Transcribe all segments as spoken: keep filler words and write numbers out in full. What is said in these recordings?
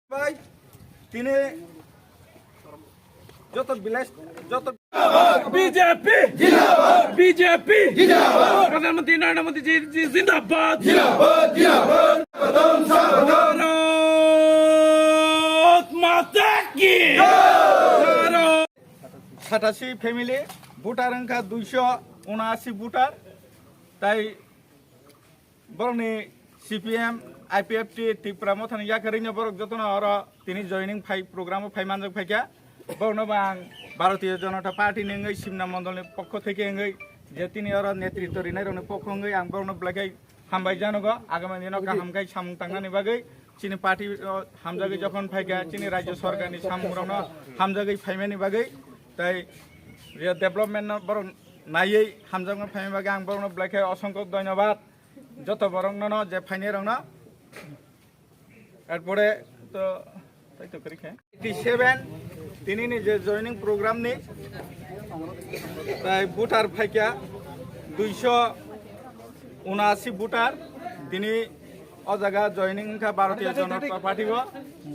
Bai, tini joto village, joto B J P! Jindabad! B J P! Jindabad! Pradhan Mantri Narendra Modi ji, ji jindabad! Jindabad! Jindabad! Bharat Mata ki! Jai! Bharat Satasi family, voter wngkha duiso unasi voter, tai borokni C P M, I P F T, Tipra Mothani yakarino borok jotono oro tini joining phai, program o phai manjak phaikha. Borokno bo ang Bharatiya Janata Party ni wngwi Simna Mondol ni pokho theke wngwi je tini oro netritw rinai rokni pokho wngwi ang borokno belai khe hambai janogo. Agami dino kaham khai samung tangnani bagwi chini party o hamjagwi jokhon phaikha, chini rajya sorkar ni samung rokno hamjagwi phaimani bagwi, tai je development no borok naiwi hamjakma phaimani bagwi ang borokno belai khe osongkho dhonyobad. Joto borok nono je phainai rok no. Erpore to, tai to kari khe. Eighty seven, tini ni je joining program ni, tai voter phaikya duiso unasi voter, tini o jaga joining wngkha Bharatiya Janata Party o,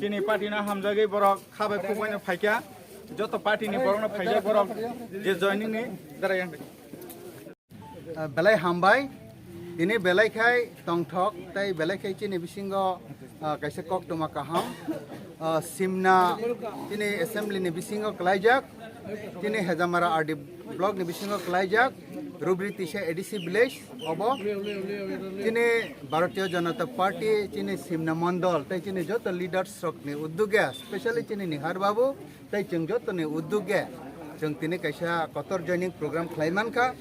chini party no hamjagwi borok khabai khukbai no phaikya, joto party ni borok no phaijak borok je joining ni darai yang. Ah, belai hambai, tini belai khai tongthok, tei belai khai chini bisingo, ah, kaisa koktwma kaham, ah, Simna chini assembly ni bisingo kwlaijak, chini Hejamara R D block ni bisingo kwlaijak, Rubri Tisa A D C village obo, chini Bharatiya Janata Party, chini Simna Mondol, tei chini joto leaders rok ni uddogya, specially chini Nihar Babu, tei chwng jotoni uddogya chwng tini kaisa kotor joining program khlai mankha.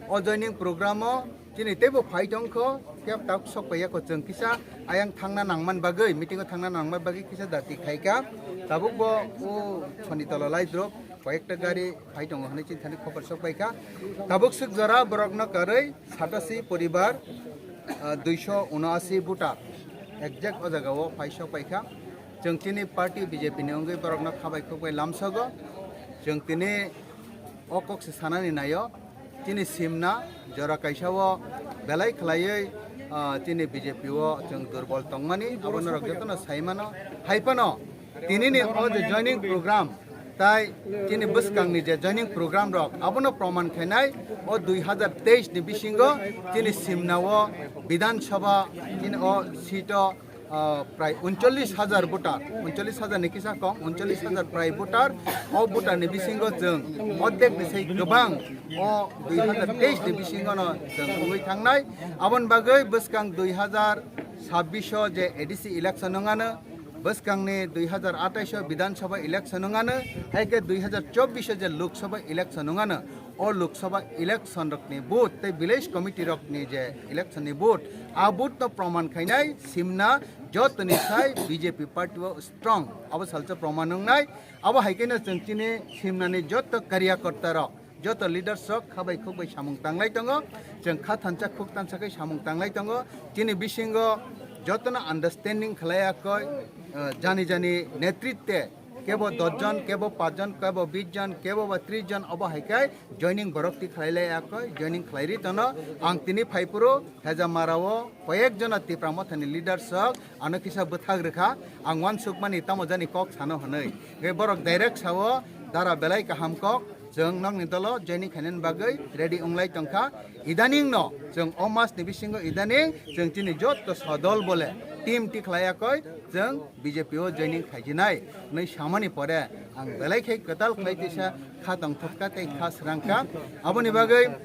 O joining program o chini teibo phai tongkho, khe tak sok paiya kho chwng kisa ayang thangna nangman bagwi, meeting o thangna nangman bagwi kisa dati khaikha. Tabuk bo o Sonitala Laidrop koyekta gari phai tongo hwnwi chini thani khobor sok paikha. Tabuk swk jora borokno karwi satasi poribar, ah, duiso unoasi voter exact o jaga o phai sok paikha. Chwng chini party B J P ni wngwi borokno khabai khukbai lamsogo. Chwng tini o kok se sanani naio. Chini Simna jora kaisa o belai khwlaiwi, ah, chini B J P o chwng durbol tongmani, abo norok jotono sai mano. Hai phano tini ni o je joining program, tai chini bwskang ni je joining program rok, abono proman khainai o dui hazar teis ni bisingo chini Simna o Bidhan Sabha chini o seat o, ah, prai uncholish hajar voter, uncholish hajar ni kisa kom, uncholish hajar prai voter, o voter ni bisingo chwng ordek ni sai kwbang o dui hazar teis ni bisingo no chwng wngwi thangnai. Aboni bagwi bwskang dui hazar sabbish o je A D C election wngano, bwskangni dui hazar atais o Bidhan Sabha election wngano, hai khe dui hazar chobbish o je Lok Sabha election wngano, o Lok Sabha election rokni vote tei village committee rokni je election ni vote, a vote no proman khainai Simna jotoni sai B J P party o strong, abo salsa proman wngnai. Abo hai khe no chwng chini Simnani joto karyakorta rok, joto leaders rok khabai khukbai samung tanglai tongo, chwng kha thansa khuk thansa khe samung tanglai tongo. Chini bisingo jotono understanding khlai yakoi, eh, jani jani netritwe kebo dos jon, kebo panch jon, kebo bis jon, kebo ba tris jon, obo hai khe joining borok ti khlai lai yakoi, joining khlai ri tono. Ang tini phai phuru Hejamara o koyek jona Tipra Mothani leaders rok ano kisa bwthak rwkha, ang uansukmani tamo jani kok sano hwnwi. Hwnkhe borok direct sao, "Dara belai kaham kok, chwng nokni dolo joining khainani bagwi ready wnglai tongkha." Idaning no chwng o mas ni bisingo idaning chwng chini joto sodol bole team ti khlai yakoi chwng B J P o joining khaijinai hwnwi samani pore ang belai khe kwtal khlai tisa kha tongthokka tei kha srangkha. Aboni bagwi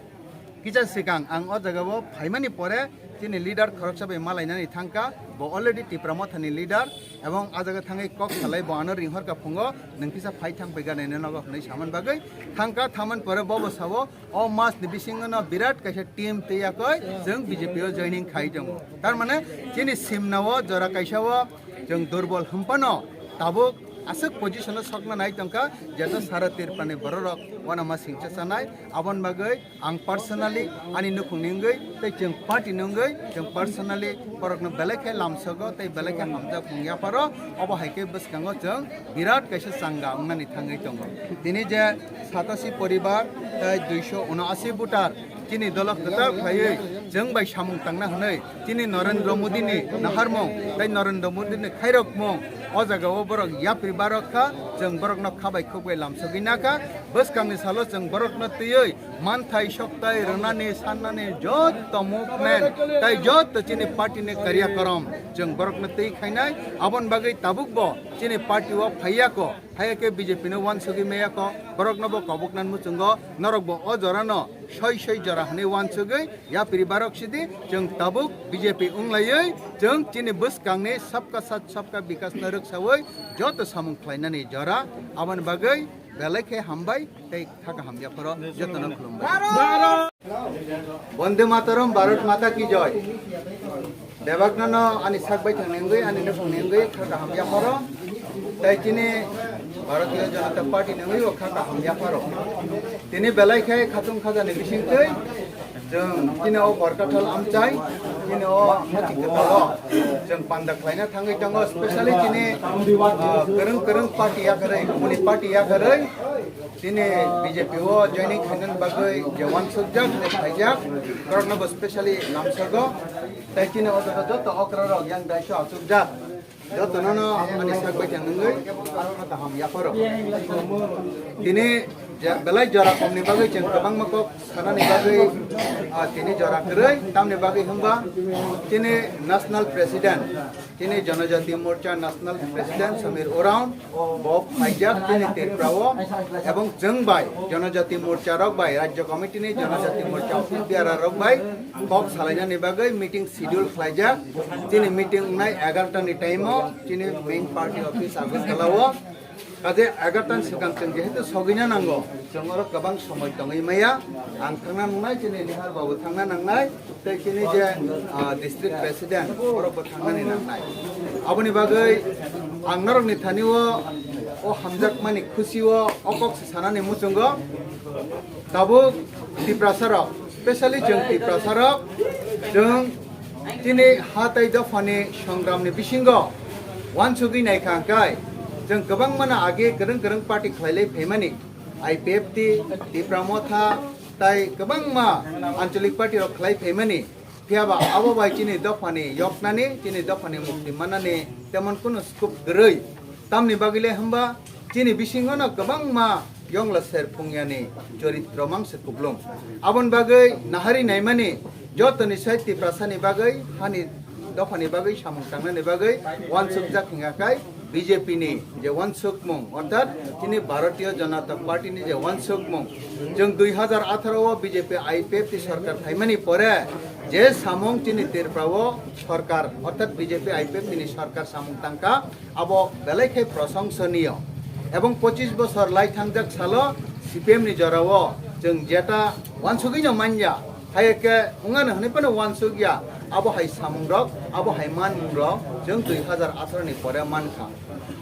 kisa swkang ang o jaga o phaimani pore chini leader khoroksa bai malainani thangkha, bo already Tipra Mothani leader, ebong a jaga thangwi kok salai bo ano ringhorkha phungo, nwng kisa phai thang bai ganai nogo hwnwi samani bagwi thangkha. Thamani pore bo bo sao, o mas ni bisingo no birat kaisa team twi yakoi chwng B J P o joining khai tongo. Tar mane chini Simna o jora kaisa o chwng durbol hwnphano tabuk aswk position o sokna nai tongkha, jeto sara Tripura ni borok rok uanama singcha chanai. Aboni bagwi ang personally ani nukhung ni wngwi tei chwng party ni wngwi chwng personally borok no belai khe lamsogo tei belai khe hamjak mung yapharo. Obo hai khe bwskango chwng birat kaisa changa wngnani thangwi tongo. Tini je satasi poribar tei duiso unoasi voter chini dolo kwtal khlaiwi Chwng bai samung tangna hwnwi chini Narendra Modi ni naharmung tei Narendra Modi ni khairokmung o jaga o borok yapri barok kha, chwng borok no kha bai khuk bai lamsogwi nakha. Bwskang ni salo chwng borok no twiwi manthai soktai rwnani sannani joto movement tei joto chini party ni karyakorom chwng borok no twi khainai. Aboni bagwi tabuk bo chini party o phaiya ko, phaiya khe B J P no wansugwi maya ko, borok no bo kobok nan muchungo, norok bo o jora no soi soi jora hwnwi wansugwi yapri barok sidi, chwng tabuk B J P wnglaiwi chwng chini bwskangni sabka sat sabka bikas no rwksawi joto samung khlainani jora. Aboni bagwi belai khe hambai tei kha kaham yapharo jotono khulumbai. Bonde Mataram, Bharat Mata ki Joy. Bebakno no ani sak bai thangni wngwi, ani nukhung ni wngwi kha kaham yapharo. Tei chini Bharatiya Janata Party ni wngwi bo kha kaham yapharo. Tini belai khe khatung khajani bisingtwi chwng chini o Borkathal amchai, chini o Mati Kwtal o chwng panda khlaina thangwi tongo, specially chini, ah, kwrwng kwrwng party yakarwi, kuni party yakarwi chini B J P o joining khainani bagwi je wansukjak, je khaijak, borokno bo specially lamsogo. Tei chini o jaga joto okra rok yang daiso achukjak. Jotono no ani sak bai tang wngwi, ang kha kaham yapharo. Tini je belai jora komni bagwi chwng kwbangma kok sanani bagwi, ah, tini jora kwrwi, tamni bagwi hwnba chini National President, chini Janajati Morcha National President Samir Oraon bo phaijak chini Tripura o, ebong chwng bai Janajati Morcha rok bai, Rajya Committee ni Janajati Morcha office bearer rok bai kok salainani bagwi meeting schedule khlaijak. Chini meeting wngnai egarota ni time o chini main party office Agartala o. Kaje egarota ni swkang chwng jehetu sogwina nango, chwng oro kwbang somoi tongwi maya. Ang thangna nangnai, chini Nihar babu thangna nangnai, tei chini je, ah, district president borok bo thangnani nangnai. Aboni bagwi ang norokni thani o, o hamjakmani khusi o o kok se sanani muchungo. Tabuk Tiprasa rok, specially chwng Tiprasa rok, chwng chini ha tei dophani songramni bisingo wansugwi naikha hwnkhe, chwng kwbangmano age kwrwng kwrwng party khlailai phaimani, I P F T, Tipra Motha, tei kwbangma anchalik party rok khlai phaimani. Phiya ba abo bai chini dophani yoknani, chini dophani mukti manani temon kunu scope kwrwi. Tamni bagwi le hwnba chini bisingo no kwbangma yongla ser phungyani choritro mangse kuplung. Aboni bagwi nahari naimani jotoni sai Tiprasani bagwi, hani dophani bagwi, samung tangnani bagwi wansukjak hingka kai B J P ni je wansukmung, orthat chini Bharatiya Janata Party ni je wansukmung, chwng dui hazar atharo o B J P I P F T sorkar phaimani pore je samung chini Tripura o sorkar, orthat B J P I P F T ni sorkar samung tangka, abo belai khe prosongsonia. Ebong pochis bosor lai thangjak salo C P M ni jorao chwng jeta wansugwino manya, hai khe wngano hwnwi phano wansukya, abo hai samungrok, abo hai manmungrok chwng dui hazar atharo ni pore mankha.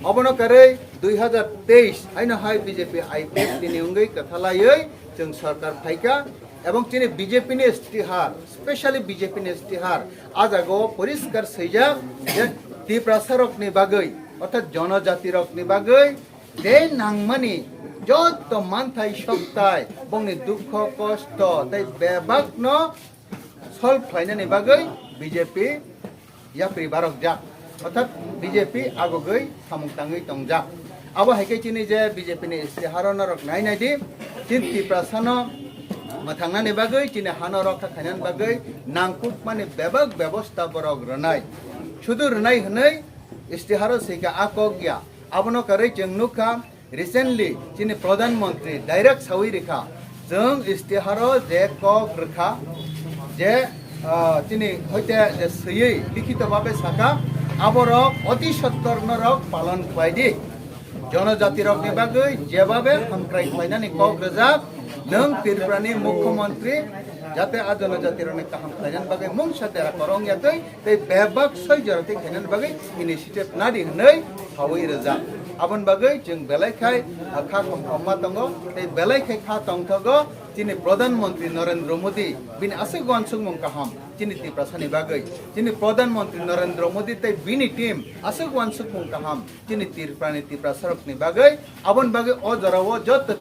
Obono karwi dui hazar teis haino hai B J P I P F T ni wngwi kwthalaiwi chwng sorkar phaikha, ebong chini B J P ni istihar, specially B J P ni istihar, ah jaga o poriskar swijak je Tiprasa rokni bagwi, orthat jonojati rokni bagwi je nangmani joto manthai soktai, bongni dukho kosto tei bebakno solve khlainani bagwi B J P yapri barokjak, orthat B J P agogwi samung tangwi tongjak. Abo hai khe chini je B J P ni istiharo norok nai nai di, chini Tiprasano mwthangnani bagwi, chini hano rokha khainani bagwi nangkukmani bebak bebosta borok rwnai. Sudu rwnai hwnwi istiharo swikha a kok ya. Abono karwi chwng nukha, recently chini Pradhan Mantri direct sawi rikha, chwng istiharo je kok rwkha, je, ah, chini hoite je swiwi likhito babe saka, aborok oti sottor norok palon khlai di. Jonojati rokni bagwi jebabe hamkrai khlainani kok rwjak, nwng Tripurani Mukhyamantri, jate a jonojati rokni kaham khlainani bagwi mungsa dera korong ya twi, tei bebak soi jora tei khainani bagwi initiative nadi hwnwi sawi rwjak. Aboni bagwi chwng belai khai, ah, kha khom khomma tongo, tei belai khai kha tongthogo chini Pradhan Mantri Narendra Modi, bini aswk uansukmung kaham chini Tiprasani bagwi. Chini Pradhan Mantri Narendra Modi tei bini team aswk uansukmung kaham chini Tripurani Tiprasarokni bagwi. Aboni bagwi o jorao joto